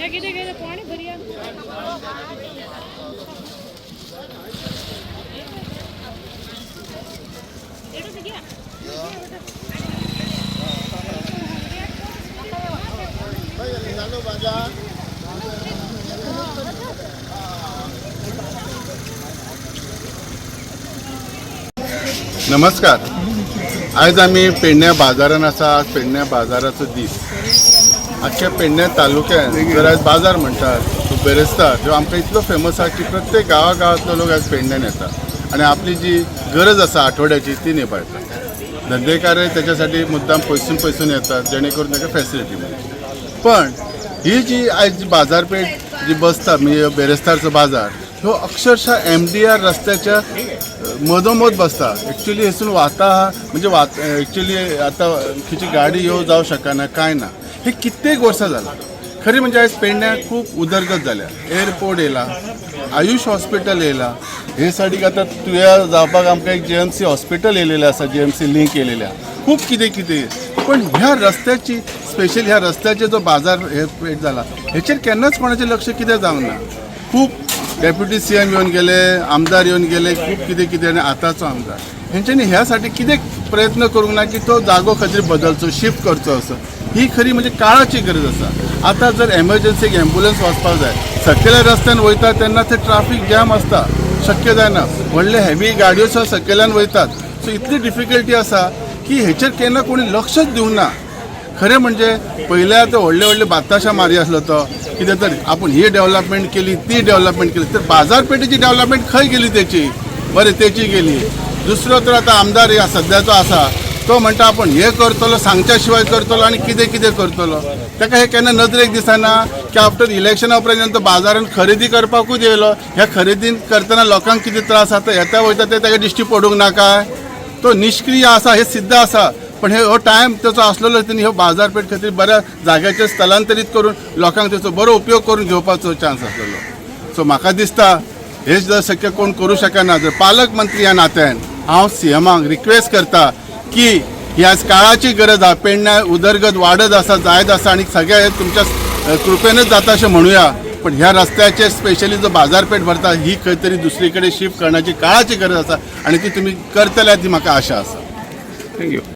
ਇਹ ਕਿਤੇ ਕਿਤੇ ਪਾਣੀ ਭਰਿਆ। ਇਹਨੂੰ ਤੇ ਗਿਆ। नमस्कार. आयज आमी पेडण्या बाजारान आसा. आज पेडण्या बाजाराचो दीस. आख्ख्या पेडण्या तालुक्यान जर आयज बाजार म्हणटात तो बेरेस्तार ह्यो आमकां इतलो फेमस आसा की प्रत्येक गांवागांवांतलो लोक आयज पेडण्यान येता आनी आपली जी गरज आसा आठवड्याची ती निभायता. धंदेकारय त्याच्यासाठी मुद्दाम पयसून पयसून येतात, जेणे करून ताका फॅसिलिटी मेळची. पण ही जी आयज बाजारपेठ जी बसता, म्हणजे बेरेस्तारचो बाजार, ह्यो अक्षरशः एमडीआर रस्त्याच्या मदोमद बसता. एक्चुली हेसून वाता म्हणजे वात एक्चुली आतां खंयची गाडी येव जावं शकना, कांय ना. हे कित्येक वर्सां जालां. खरी म्हणजे आयज पेडण्यां खूब उदरगत जाल्या. एअरपोर्ट येयला, आयुश हॉस्पिटल येयला. हे सायडीक आतां तुया जावपाक आमकां एक जीएमसी हॉस्पिटल येयलेलें आसा, जीएमसी लिंक येयलेलें आसा, खूब कितें कितें. पण ह्या रस्त्याची, स्पेशली ह्या रस्त्याचे जो बाजार हे पेठ जाला, हेचेर केन्नाच कोणाचें लक्ष कितें जावंक ना. खूब डेप्युटी सीएम येवन गेले, आमदार येवन गेले, खूब कितें कितें, आनी आतांचो आमदार, हेंच्यांनी ह्या साठी कितें प्रयत्न करूंक ना की तो जागो खंय तरी बदलचो, शिफ्ट करचो असो. ही खरी म्हणजे काळाची गरज आसा. आतां जर एमर्जन्सीक एम्बुलन्स वचपाक जाय, सकयल्या रस्त्यान वयता तेन्ना ते ट्राफीक जॅम आसता, शक्य जायना. व्हडले हेवी गाडयो सुद्दां सकयल्यान वयतात. सो इतली डिफिकल्टी आसा की हेचेर केन्ना कोणी लक्षच दिवंक ना. खरें म्हणजे पयल्या तो व्हडले व्हडले बाताशा मारी आसलो, तो कितें तरी आपूण ही डेव्हलपमेंट केली, ती डेव्हलपमेंट केली, तर बाजारपेठेची डेव्हलपमेंट खंय गेली त्याची? बरें, तेची गेली. दुसरो तर आतां आमदार ह्या सद्याचो आसा, तो म्हणटा आपूण हें करतलो, सांगच्या शिवाय करतलो आनी कितें कितें करतलो. ताका हें केन्ना नदरेक दिसना की आफ्टर इलेक्शना उपरांत तो बाजारान खरेदी करपाकूच येयलो. ह्या खरेदी करतना लोकांक कितें त्रास जाता, येता वयता, ते ताका दिश्टी पडूंक ना काय? तो निश्क्रीय आसा हे सिद्ध आसा. पण हे हो टायम ताचो आसलेलो, तेणी ह्यो बाजारपेठ खातीर बऱ्या जाग्याचेर स्थलांतरीत करून लोकांक तेचो बरो उपयोग करून घेवपाचो चान्स आसलेलो. सो म्हाका दिसता हे जर शक्य कोण करूं शकना, जर पालकमंत्री ह्या नात्यान हांव सीएमाक रिक्वेस्ट करता की ही आज काळाची गरज आहा. पेडण्या उदरगत वाडत आसा, जायत आसा आनी सगळें हे तुमच्या कृपेनच जाता अशें म्हणुया. पण ह्या रस्त्याचे, स्पेशली जो बाजारपेठ भरता, ही खंय तरी दुसरी कडेन शिफ्ट करण्याची काळाची गरज आसा आनी ती तुमी करतले ती म्हाका आशा आसा. Thank you.